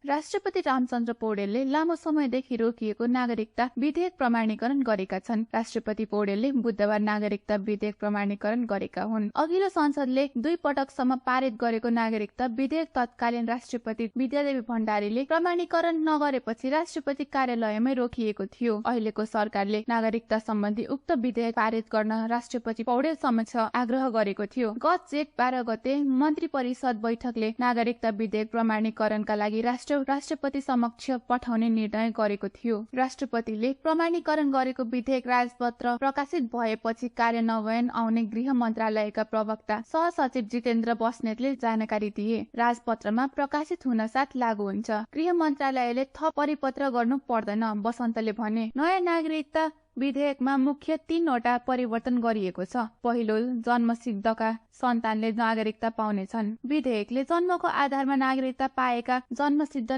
राष्ट्रपति रामचन्द्र पौडेलले लामो समयदेखि रोकिएको नागरिकता विधेयक प्रमाणीकरण गरेका छन्। राष्ट्रपति पौडेलले बुधबार नागरिकता विधेयक प्रमाणीकरण गरेका हुन्। अघिल्लो संसदले 2 पटकसम्म पारित गरेको नागरिकता विधेयक तत्कालीन राष्ट्रपति विद्यादेवी भण्डारीले प्रमाणीकरण नगरेपछि राष्ट्रपति कार्यालयमै रोकिएको थियो। अहिलेको सरकारले नागरिकता सम्बन्धी उक्त विधेयक पारित गर्न राष्ट्रपति पौडेल समक्ष आग्रह गरेको थियो। गत जेठ 12 गते मन्त्री परिषद बैठकले नागरिकता विधेयक प्रमाणीकरणका लागि राष्ट्रपति समक्ष पठाउने निर्णय गरेको थियो। राष्ट्रपतिले प्रमाणीकरण गरेको विधेयक राजपत्र प्रकाशित भएपछि कार्यान्वयन आउने गृह मन्त्रालयका प्रवक्ता सहसचिव जितेन्द्र बस्नेतले जानकारी दिए। राजपत्रमा प्रकाशित हुन साथ लागू हुन्छ। गृह मन्त्रालयले थप परिपत्र गर्नु पर्दैन, बसन्तले भने। नयाँ नागरिकता विधेयकमा मुख्य 3 वटा परिवर्तन गरिएको छ। पहिलो, जन्मसिद्धका सन्तानले नागरिकता पाउनेछन्। विधेयकले जन्मको आधारमा नागरिकता पाएका जन्मसिद्ध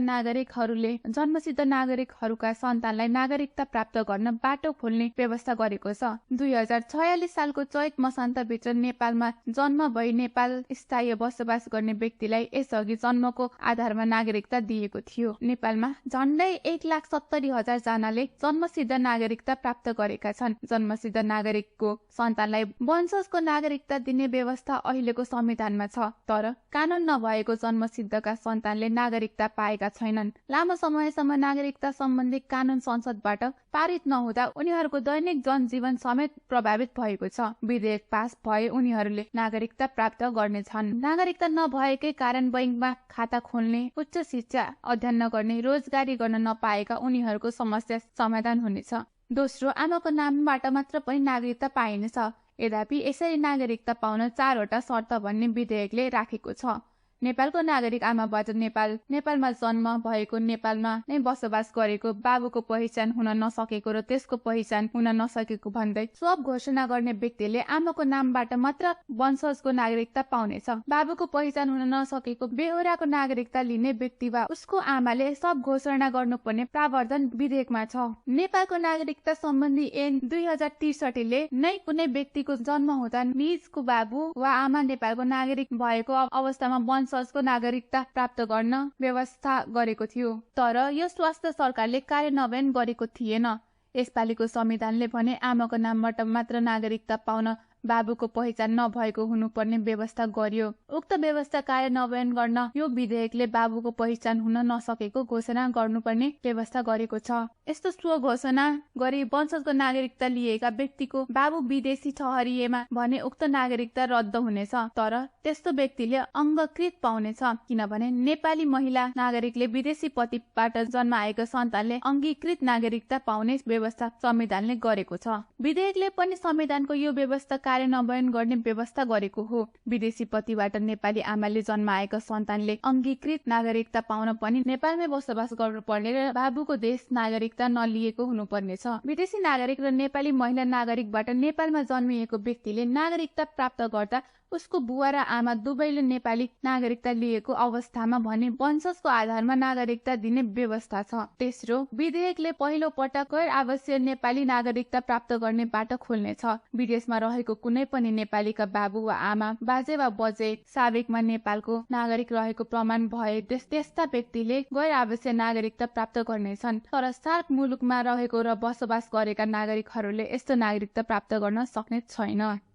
नागरिकहरूका सन्तानलाई नागरिकता प्राप्त गर्न बाटो खोल्ने व्यवस्था गरेको छ। 2046 सालको चैत मसान्तभित्र नेपालमा जन्म भई नेपाल स्थायी बसोबास गर्ने व्यक्तिलाई यसअघि जन्मको आधारमा नागरिकता दिएको थियो। नेपालमा झण्डै 1,70,000 जनाले जन्मसिद्ध नागरिकता प्राप्त गरेका छन्। जन्मसिद्ध नागरिकको सन्तानलाई वंशजको नागरिकता दिने व्यवस्था अहिलेको संविधानमा छ, तर कानून नभएको जन्मसिद्धका सन्तानले नागरिकता पाएका छैनन्। लामो समयसम्म नागरिकता सम्बन्धी कानून संसदबाट पारित नहुँदा उनीहरूको दैनिक जनजीवन समेत प्रभावित भएको छ। विधेयक पास भए उनीहरूले नागरिकता प्राप्त गर्नेछन्। नागरिकता नभएकै कारण बैंकमा खाता खोल्ने, उच्च शिक्षा अध्ययन नगर्ने, रोजगारी गर्न नपाएका उनीहरूको समस्या समाधान हुनेछ। दोस्रो, आमाको नामबाट मात्र पनि नागरिकता पाइनेछ। यद्यपि यसरी नागरिकता पाउन 4 वटा शर्त भन्ने विधेयकले राखेको छ। नेपालको नागरिक आमाबाट नेपालमा जन्म भएको, नेपालमा नै बसोबास गरेको, बाबुको पहिचान हुन नसकेको र त्यसको पहिचान हुन नसकेको भन्दै स्वप घोषणा गर्ने व्यक्तिले आमाको नामबाट मात्र वंशजको नागरिकता पाउनेछ। बाबुको पहिचान हुन नसकेको बेहोराको नागरिकता लिने व्यक्ति वा उसको आमाले सब घोषणा गर्नुपर्ने प्रावधान विधेयकमा छ। नेपालको नागरिकता सम्बन्धी ऐन 2063 ले नै कुनै व्यक्तिको जन्म हुँदा निजको बाबु वा आमा नेपालको नागरिक भएको अवस्थामा वंशजको नागरिकता प्राप्त गर्न व्यवस्था गरेको थियो, तर यो स्वास्थ्य सरकारले कार्यान्वयन गरेको थिएन। यसपालिको संविधानले भने आमाको नामबाट मात्र नागरिकता पाउन बाबुको पहिचान नभएको हुनुपर्ने व्यवस्था गर्यो। उक्त व्यवस्था कार्यान्वयन गर्न यो विधेयकले बाबुको पहिचान हुन नसकेको घोषणा गर्नुपर्ने व्यवस्था गरेको छ। यस्तो स्व घोषणा गरी वंशजको नागरिकता लिएका व्यक्तिको बाबु विदेशी ठहरिएमा भने उक्त नागरिकता रद्द हुनेछ, तर त्यस्तो व्यक्तिले अङ्गकृत पाउनेछ, किनभने नेपाली महिला नागरिकले विदेशी पतिबाट जन्माएको सन्तानले अङ्गीकृत नागरिकता पाउने व्यवस्था संविधानले गरेको छ। विधेयकले पनि संविधानको यो व्यवस्था कार्यान्वयन गर्ने व्यवस्था गरेको हो। विदेशी पतिबाट नेपाली आमाले जन्माएका सन्तानले अङ्गीकृत नागरिकता पाउन पनि नेपालमै बसोबास गर्नुपर्ने र बाबुको देश नागरिकता नलिएको हुनुपर्नेछ। विदेशी नागरिक र नेपाली महिला नागरिकबाट नेपालमा जन्मिएको व्यक्तिले नागरिकता प्राप्त गर्दा उसको बुवा र आमा दुवैले नेपाली नागरिकता लिएको अवस्थामा भने वंशजको आधारमा नागरिकता दिने व्यवस्था छ। तेस्रो, विधेयकले पहिलो पटक गैर आवश्यक नेपाली नागरिकता प्राप्त गर्ने बाटो खोल्नेछ। विदेशमा रहेको कुनै पनि नेपालीका बाबु वा आमा, बाजे वा बजे साबिकमा नेपालको नागरिक रहेको प्रमाण भए त्यस्ता व्यक्तिले गैर आवश्यक नागरिकता प्राप्त गर्नेछन्, तर सार्क मुलुकमा रहेको र बसोबास गरेका नागरिकहरूले यस्तो नागरिकता प्राप्त गर्न सक्ने छैन।